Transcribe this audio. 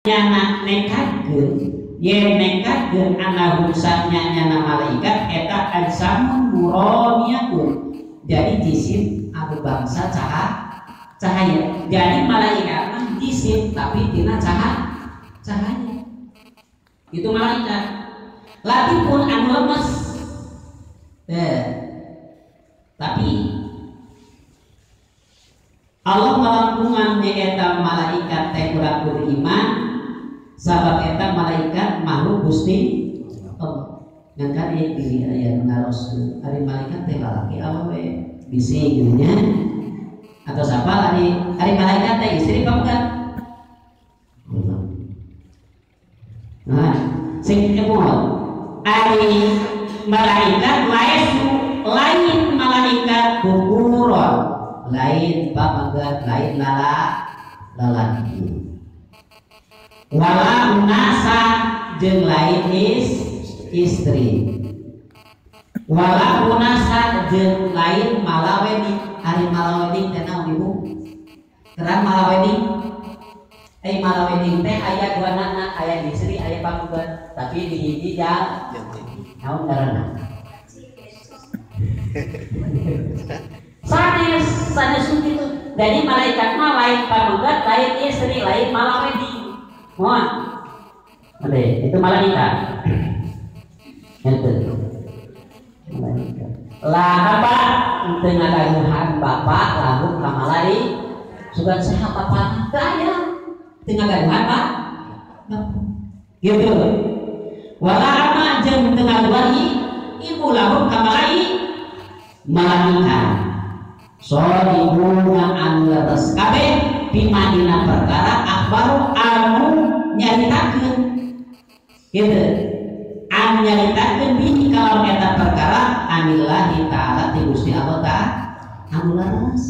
Nyana nekatkeun yen nekatkeun anahum sanyana malaikat eta ajsamun nuraniyatun. Jadi jisim anu bangsa cahaya. Jadi malaikat mah jisim tapi tina cahaya. Itu malaikat. Latipun anu lemes. Tapi Allah melangkungan eta malaikat teh urang kudu iman sabab eta malaikat makhluk Gusti Allah. Ngan kan ieu aya nu naroskeun ari malaikat teh lalaki awewe bisi gitu nya atau siapa ari malaikat teh istri pamegat. Nah, sing emol ari malaikat lain malaikat kukuron lain pamegat lain lalaki wala unasa jeung lain istri wala unasa jeung lain malawedik. Ari malawedik teh naon ibu? Terang malawedik malawedik teh aya dua nana, aya istri aya pamegat tapi di hiji jang naon ngaranna? Sanes itu. Jadi malaikat mah lain pamegat, lain istri, lain malawedi. Mohon. Itu malaikat. Itu. Malaikat. Lah apa teu ngagaduhan bapak lalu ka malai sugan saha bapana teu aya. Teu ngagaduhan pak. Gitu. Wala ama jeung teu ngagaduhan ibu lalu ka malai malaikat. Sodibuna anu leres kabeh bima dina perkara akhbaru anu nyaritakeun gitu anu nyaritakeun bihi kalawan eta perkara anillahi ta'ala ti Gusti Allah ta'ala anu leres.